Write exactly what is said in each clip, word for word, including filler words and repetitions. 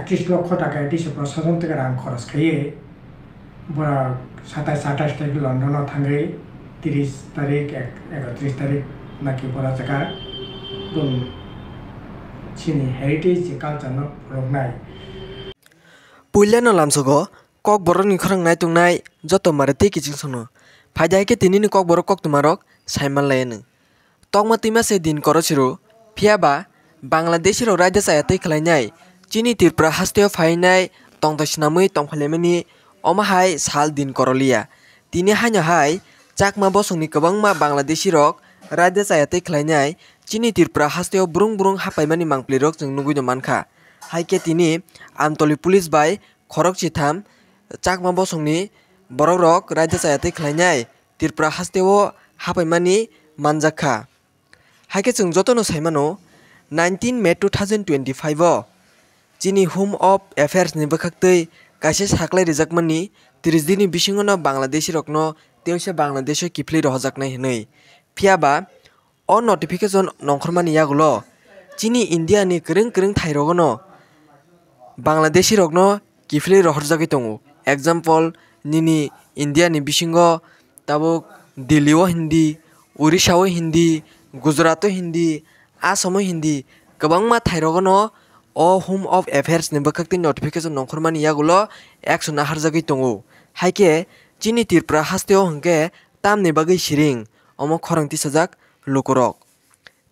Tris lokho taka tisa prosason theke rang khoros khaiwi borok satais atais tarik London o thangwi tris tarik ek- ekatris tarik naki borok jaga bun chini heritage je culture no rwknai. Puilano lamsogo Kokborokni khorang naitongnai joto mare tei kiching sono. Phaidi hai khe tinini Kokborok koktwmarok saimanlaianw. Tokma twima se din korosiro, phiya ba Bangladeshirok raida chaya tei khlainai chini Tripura hasteo phainai tongthai swnamwi tongphailaimani omo hai sal din korolia. Tini haino hai Chakma bosongni kwbangma Bangladeshirok raida chaya tei khlainai chini Tripura hasteo brung brung hapaimani mangpilirok chwng nugwi no mankha. Hai khe tini Amtoli police bai khorok chitham Chakma bosongni borokrok raida chaya tei khlainai Tripura hasteo hapaimani manjakha. Hai khe chwng jotono saimano, nineteen May two thousand twenty-five o chini Home of Affairs ni bwkhaktwi kaisa saklai rijakmani tris din ni bisingono Bangladeshi rokno teisa Bangladesh o kiphilwi rohorjaknai hwnwi. Phiya ba o notification nongkhormani yagulo chini India ni kwrwng kwrwng thairogono Bangladeshi rokno kiphilwi rohorjagwi tongo. Example, nini India ni bisingo tabuk Delhi o Hindi, Orissa o Hindi, Gujarat o Hindi, Assam o Hindi, kwbangma thairogono o Home of Affairs ni bwkhaktwi notification nongkhormani yagulo action naharjagwi tongo. Hai khe chini Tripura hasteo hwnkhe tamni bagwi siring, omo khorang tisajak lukurok.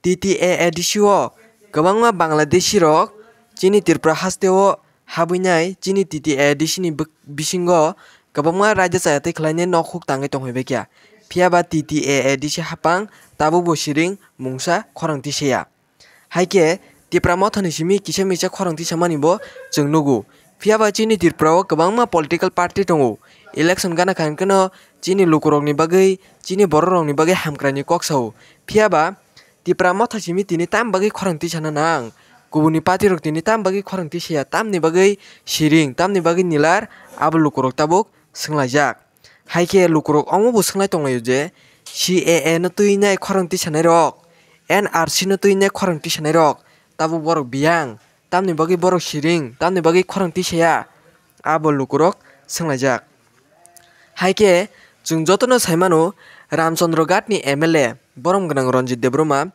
T T A A D C o kwbangma Bangladeshi rok chini Tripura hasteo habwinai chini T T A A D C ni bwk- bisingo kwbangma raida chaya tei khlainai nok huk tangwi tongphai baikha. Phiya ba T T A A D C hapang tabukbo siring mungsa khorang tisaya. Hai khe Tipra Mothani simi kisa misa khorang tisamani bo chwng nugo. Phiya ba chini Tripura o kwbangma political party tongo. Election gana kha hwnkheno chini lukurokni bagwi, chini bororokni bagwi hamkraini kok sao. Phiya ba Tipra Motha simi tini tam bagwi khorang tisana nang? Kubuni party rok tini tam bagwi khorang tisaya, tamni bagwi siring, tamni bagwi nilar, abo lukurok tabuk swnglaijak. Hai khe lukurok omo bo swngwi tonglaio je C A A no twinai khorang tisanai rok, N R C no twinai khorang tisanai rok, tabuk borok biyang, tamni bagwi borok siring, tamni bagwi khorang tisaya, abo lukurok swnglaijak. Hai khe chwng jotono saimano, Ramchandra Ghat ni M L A borom gwnang Ranjit Debbarma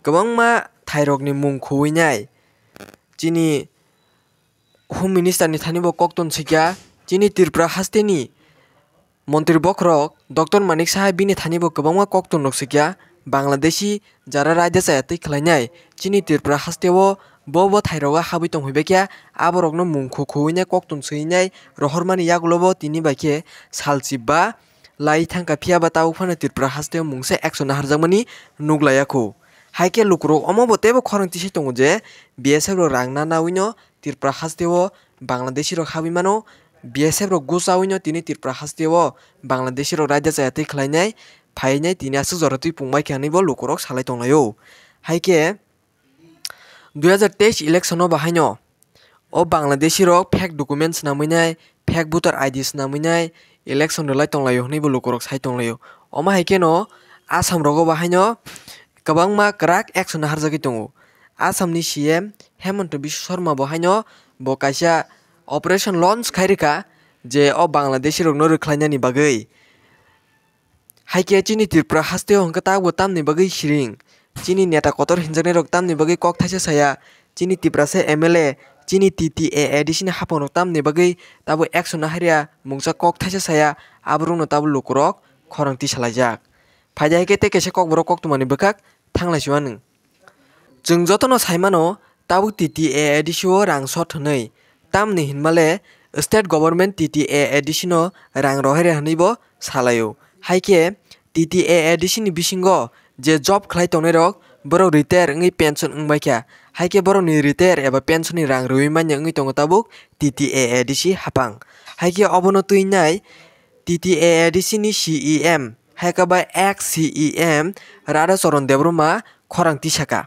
kwbangma thairokni mung khuwinai chini Home Minister ni thani bo koktun swikha, chini Tripura hasteni Montri bokhorok Doctor Manik Saha bini thani bo kwbangma koktun rok swikha, Bangladeshi jara raida chaya twi khlainai chini Tripura hasteo bo bo thairogo habwi tongphai baikha, aborokno mung khu khuwinai koktun swinai rohormani yagulo bo tini bai khe sal chibba lai thangkha, phiya ba tabuk phano Tripura hasteo mungsa action naharjakmani nuglaiyakhw. Hai khe lukurok omo bo teibo khorang tisai tongo je B S F rok rang na nawino Tripura hasteo Bangladeshi rok habwi mano, B S F rok gwchawino tini Tripura hasteo Bangladeshi rok raida chaya twi khlainai phainai tini aswk jora twi pungbai khe hwnwi bo lukurok salai tonglaio. Hai khe dui hazar teis election o bahaino o Bangladeshi rok fake document swnamwi nai, fake voter I D swnamwi nai election rwlai tonglaio hwnwi bo lukurok sai tonglaio. Omo hai kheno Assam rogo bahaino kwbangma kwrak action naharjagwi tongo. Assam ni C M Hemanta Biswa Sarma bo haino bo kaisa operation launch khai rwkha je o Bangladeshi rokno rwkhlainani bagwi. Hai khe chini Tripura hasteo hwnkhe tabukbo tamni bagwi siring. Chini neta kotor hinjaknai rok tamni bagwi kok thaisa saya. Chini Tiprasa M L A, chini T T A A D C ni hapang rok tamni bagwi tabuk action naharya mungsa kok thaisa saya. Aborokno tabuk lukurok khorang tisalaijak. Phaidi hai khe tei kaisa kokborok koktwmani bwkhak thanglai siwanw. Chwng jotono saimano tabuk T T A A D C o rang sot hwnwi. Tamni hinmale state government T T A A D C no rang rohorya hwnwi bo salaio. Hai khe T T A A D C ni bisingo je job khlai tongnairok borok retire wngwi pension wngbaikha. Hai khe borokni retire eba pension ni rang rwui manya wngwi tongo tabuk T T A A D C hapang. Hai khe obono twinai T T A A D C ni C E M, hai khe bai ex C E M Radha Charan Debbarma khorang tisaka.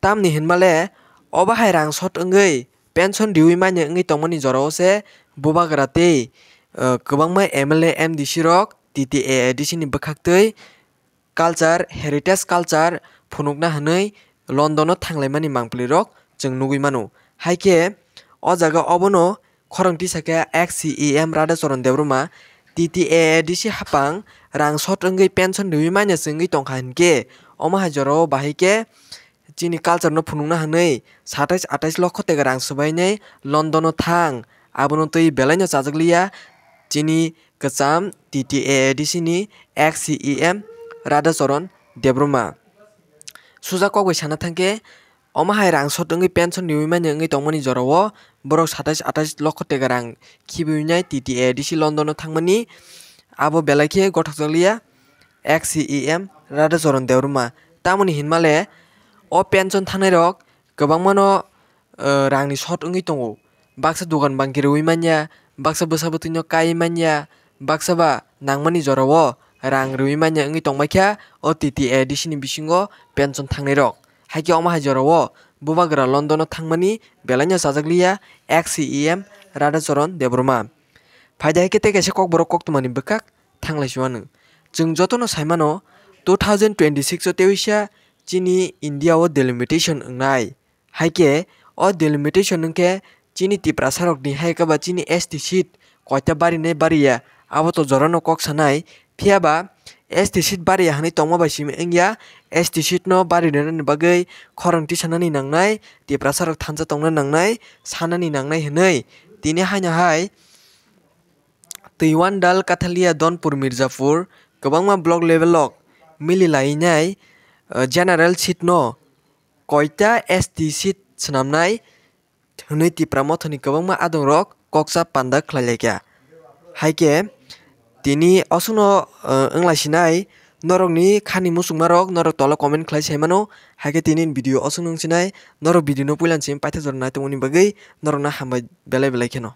Tamni hinmale obo hai rang sot wngwi pension riui manya wngwi tongmani jorao se bubagra tei, eh, kwbangma M L A, M D C rok T T A A D C ni bwkhaktwi culture, heritage culture phunukna hwnwi London o thanglaimani mangpili rok chwng nugui mano. Hai khe O jaga obono khorang tisa khe ex C E M Radhacharan Debbarma, T T A A D C hapang rang short wngwi pension riwi manya se wngwi tongkha hinkhe, omo hai jorao bahai khe chini culture no phunukna hwnwi satais atais lokho tega rang swbainai London o thang. Abono twi belaino chajakliya chini kwcham T T A A D C ni ex C E M Radhacharan Debbarma. Suja kok bai sana thangkhe, omo hai rang short wngwi pension riwi manya wngwi tongmani jorao borok satais atais lokho tega rang khibiwi nai T T A A D C London o thangmani. Abo belai khe gothokjakliya ex C E M Radhacharan Debbarma. Tamoni hinmale o pension thangnai rok kwbangmano, eh, rangni short wngwi tongo. Baksa dogan bangkhe riwi manya, baksa bwsa bwtwino kai manya, baksa ba nangmani jorao rang riwi manya wngwi tongbaikha o T T A A D C ni bisingo pension thangnai rok. Haikhe omo hai jorao bubagra London o thangmani belaino chajakliya ex C E M Radhacharan Debbarma. Phaida haikhe tei kaisa kokborok koktwmani bwkhak thanglai chuwano. Chwng jotono saimano two thousand twenty-six o teisa chini India o delimitation wngnai. Haikhe o delimitation wngkhe chini Tiprasa rokni haikhe ba chini S T seat koita barinai bariya, abo to jorano kok sanai. Phiya ba S T seat bariya hwnwi tongma bai simi wngya, S T seat no barinani bagwi khorang tisanani nangnai, Tiprasa rok thansa tongna nangnai, sanani nangnai hwnwi. Tini haino hai Twiwandal, Kathalia, Donpur, Mirzapur kwbangma block level o mili lainai, eh, general seat no koita S T seat swnamnai hwnwi Tipra Mothani kwbangma adongrok koksa panda khlai laikha. Haikhe tini osukno, eh, wngla sinai norokni khani muchungmarok norok tola comment khlai sai mano. Haikhe tini video osukno wng sinai norok video no puila simi paithak jora nai tongmani bagwi norokno hambai belai belai kheno.